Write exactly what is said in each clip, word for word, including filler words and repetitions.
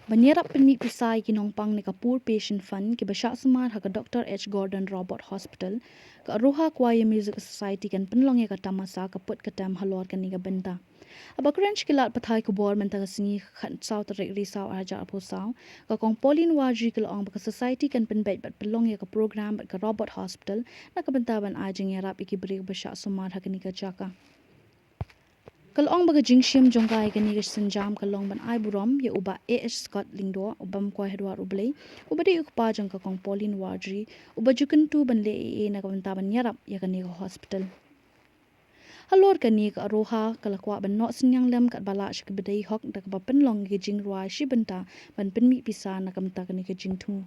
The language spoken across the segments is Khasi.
Ban ïarap pynmih pisa ïa ki nongpang na ka Poor Patient Fund kiba shah sumar ha ka Doctor H Gordon Roberts Hospital, ka Aroha Choir Music Society kan pynlong ïa ka tamasa ka put ka tem halor kane ka bynta. Haba kren sha ki lad pathai khubor mynta ka sngi, khatsaw tarik Risaw arhajar arphew saw, ka Kong Pauline Warji ka la ong ba ka Society kan pynbeit bad pynlong ïa ka program bad ka Roberts Hospital na ka bynta ban ai jingïarap ïa ki briew ba shah sumar ha kane ka jaka. Ka la ong ba ka jingshim jong ka ïa kane ka sienjam ka long ban ai burom ïa u Bah A H Scott Lyngdoh, u bam kwai ha dwar U Blei, uba dei u kpa jong ka Kong Pauline Warji, uba ju kyntu ban leh ei ei na ka bynta ban ïarap ïa kane ka hospital. Halor kane, ka Aroha ka la kwah ban noh synñiang lem katba lah sha kaba dei hok da kaba pynlong ïa ka jingrwai shi bynta ban pynmih pisa na ka bynta kane ka jingthmu.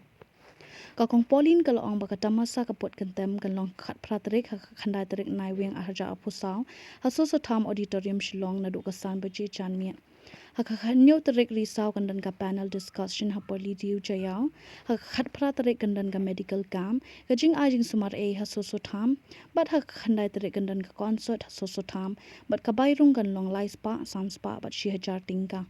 Ka Kong Pauline ka la ong ba ka tamasa ka put ka tem kan long khatphra tarik ha ka khyndai tarik Naiwieng arhajar arphew saw ha Soso Tham Auditorium Shillong naduh ka san baje janmiet. Ha ka khathynñiew tarik Risaw kan don ka panel discussion ha Pyrliew Jaiaw. Ha ka khatphra tarik kan don ka medical camp, ka jingai jingsumar ei ha Soso Tham, bad ha ka khyndai tarik kan don ka concert ha Soso Tham, bad ka bai rung kan long lai spah, san spah bad shi hajar tyngka.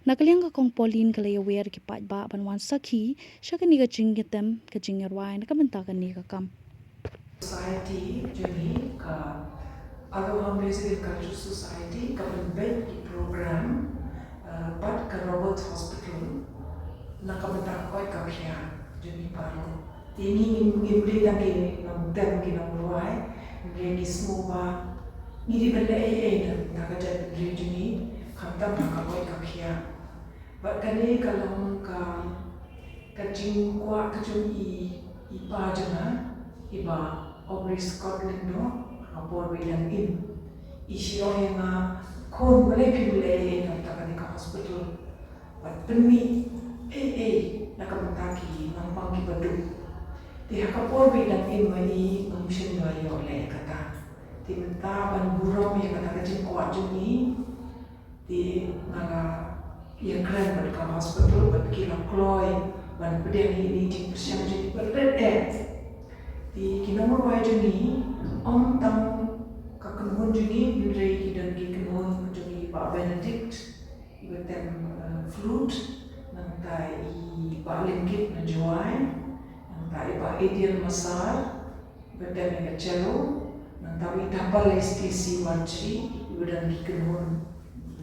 Na ka liang ka Kong Pauline ka la ïawer ïa ki paidbah ban wan sakhi sha kane ka jingïatem, ka jingïarwai na ka bynta kane ka kam. Society jong ngi, ka Aroha Music and Culture Society, ka pynbeit ïa ki program, uh, bad ka Roberts Hospital na ka bynta ka koit ka khiah jong ngi baroh. Te ngi ngim, ngim dei tang ki nongtem, ki nongrwai, hynrei ngi sngewbha ngi dei ban leh ei ei na ka jaitbynriew jong ngi, khamtam ha ka koit ka khiah. Bad kane ka long ka, ka jingkwah ka jong i, i pa jong nga, i Bah Aubrey Scott Lyngdoh, ha ka por ba i dang im. I shu ong ïa nga, khun, balei phim leh ei ei na ka bynta kane ka hospital. Bad pynmih ei ei na ka bynta ki nongpang kiba duk. Te ha ka por ba i dang im ma i, ngam shym la ïoh leh ïa kata. Te mynta ban burom ïa kata ka jingkwah jong i, te nga la ïakren bad ka hospital bad ki la kloi ban pdiang ïa kine ki jingpyrshang jong i ba rit eh. Te ki nongrwai jong i, ym tang ka kynhun jong i, hynrei ki don ki kynhun jong i, Bah Benedict, iba tem, eh, flute, nangta i Bah Lyngkit na Jowai, nangta i Bah Adrian Massar, iba tem ïa ka cello, nangta i Bah Stacey Warchi, iba don ki kynhun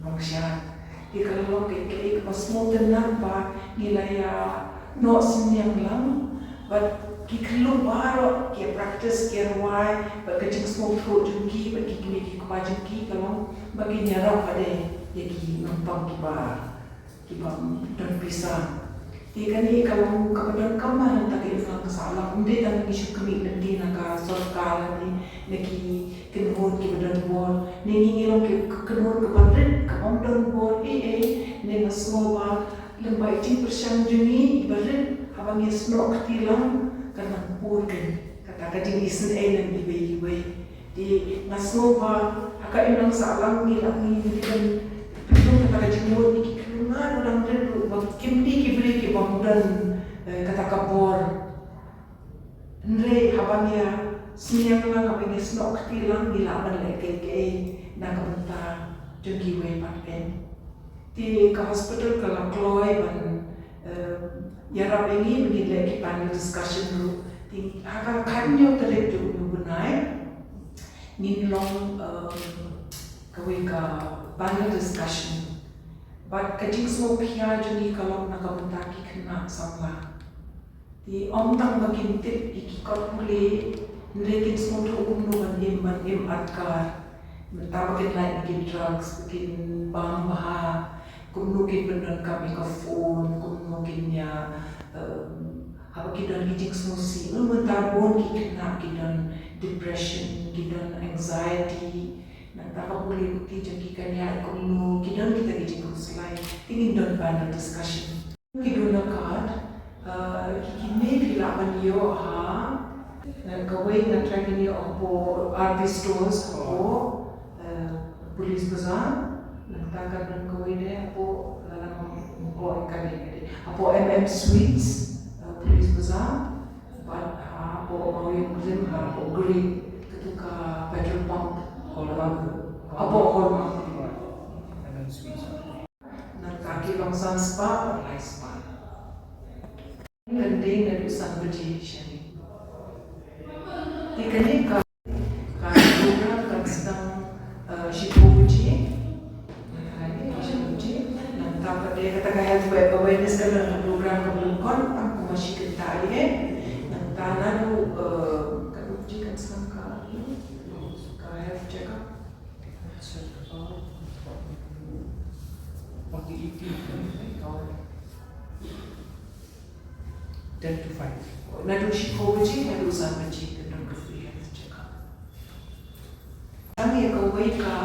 nongshad. Te ka la long kaei kaei kaba sngewtynnat ba ngi la ïa noh synñiang lang, bad ki khyllung baroh ki practice, ki rwai, bad ka jingsngewthuh jong ki bad ki kmie ki kpa jong ki ka long ba kin ïarap pat de ïa ki nongpang kiba, ki bym don pisa. Te kane ka long kaba donkam na ka bynta ka imlang ka sahlang, ym dei tang ngi shu khmih lynti na ka sorkar lane na ki kynhun kiba don bor. Ne ngi ngi long ki kynhun kaba rit, ka bym don bor ei ei, ne nga sngew ba lem bad i jingpyrshang jong ngi iba rit, haba ngi snoh kti lang, kan nang pur keiñ kata ka jingisynei lang iwei iwei. Te nga sngew ba ha ka imlang sahlang ngi lah, ngi, ngi dei ban pynlong kata ka jingmut ïa ki khyllung baroh dang rit ruh ba kim dei ki briew ki bym don, eh, kata ka bor. Hynrei haba ngi ïa synñiang lang, haba ngi ïa snoh kti lang, ngi lah ban leh kaei kaei na ka bynta jong kiwei pat keiñ. Te ka hospital ka la kloi ban, eh, ïarap ïa ngi ba ngin leh ki panel discussion ruh. Te ha ka khathynñiew tarik jong une u bnai ngin long, eh, kawei ka panel discussion. Bad ka jingsngewkhia jong ngi ka long na ka bynta ki khynnah samla. Te ym tang ba kin tip ïa ki kot pule, hynrei kin sngewthuh kumno ban im, ban im adkar. Mynta ba kin lait na ki drugs, ba kin bam bha, kumno kin pyndonkam ïa ka phone, kumno kin ïa, em, haba ki don ki jingsngewsih. Mynta bun ki khynnah ki don depression, ki don anxiety. Nangta ka pule puthi jong ki kan ïaid kumno, ki don kita ki jingkhuslai. Te ngin don panel discussion. Ki donor card, uh, ki, kine phi lah ban ïoh ha, uh, kawei nga try ban ïoh hapoh R P stores, hapoh, uh, Police Bazaar, nangta ka don kawei de hapoh, lada hapoh, ka dei, ka dei, hapoh M M Sweets, uh, Police Bazaar, bad hapoh Mawïong Rim, hapoh Green, katu ka petrol pump, Hallmark, hapoh Hallmark. M M Sweets. Nangta ki long San spah, lai spah. Kan dei naduh san baje shane. Te kane ka, ka program kan sdang, eh, shiphew baje. Shiphew baje. Nangta pat dei kata ka health awareness, ka long ka program kaba lyngkot tang kumba shi kynta ïa. Nangta naduh, eh, katno baje kan sdang ka, ka health check up. Ten to five. Naduh shiphew baje haduh san baje ka don ka free health check up. Tang ïa kawei ka,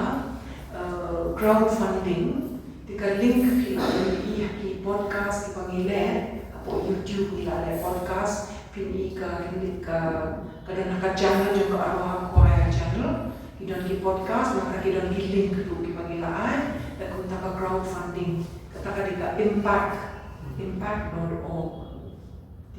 eh, crowdfunding, te ka link phi lah ban ïohi ha ki podcast kiba ngi leh hapoh YouTube, ngi la leh podcast, phin ïohi ka link, ka, ka don ha ka channel jong ka Aroha Choir channel. Ki don ki podcast, nangta ki don ki link ruh kiba ngi la ai, da kumta ka crowdfunding. Kata ka dei ka impact, impact dot org.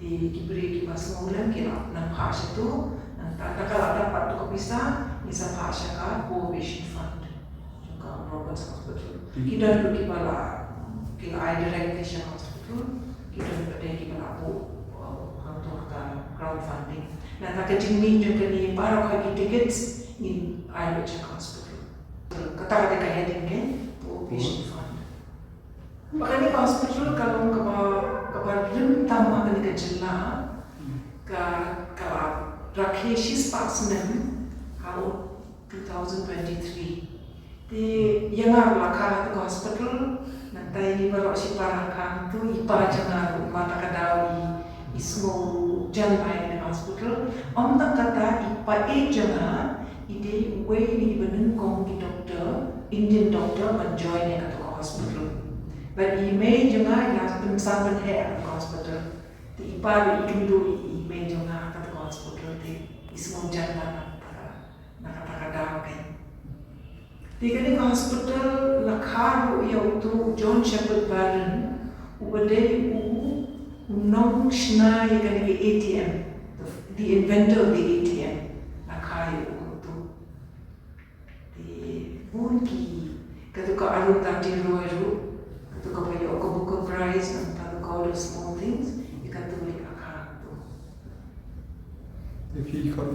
Te ki briew kiba sngewlem ki lah nang phah shato, nangta lada ka la dap pat tu ka pisa, ngi sa phah sha ka Poor Patient Fund jong ka Roberts Hospital. Ki don ruh kiba la, ki la ai direct sha hospital, ki don pat kiba la buh, uh, hangto ha ka crowdfunding. Nangta ka jingmih jong kane baroh ki tickets ngin ai lut sha ka hospital. Kata ka dei ka heading, eh, Poor Patient Fund. Ba kane ka hospital ka long kaba, kaba rim tam ha kane ka jylla, ka, ka la rakhe shispah snem ha u two thousand twenty-three. Te ïa nga ruh la kha ha ka hospital, nangta ïa ngi baroh shi para la kha, to i pa jong nga ruh mynta ka daw i, i sngew jan bha ïa ka hospital. Ym tang kata, i pa jong nga i dei uwei na kiba nyngkong ki doctor, Indian doctor ban join ïa kata ka hospital. Bad i mei jong nga i la pynsan pynheh ha kata ka hospital. Te i pa ruh i kynduh ïa i mei jong nga ha kata ka hospital, te i sngew jan bha na kata ka, na kata ka daw kein. Te kane ka hospital la kha ruh ïa uto u John Shepherd Barron, uba dei u, u nongshna ïa kane ka A T M, the, the inventor of the A T M, la kha ïa uto. Te bun ki, kato ka Arundhati Roy ruh, kato kaba ïoh ka Booker Prize, nangta The God of Small Things, ïa kato ruh la kha uto. Te phi khot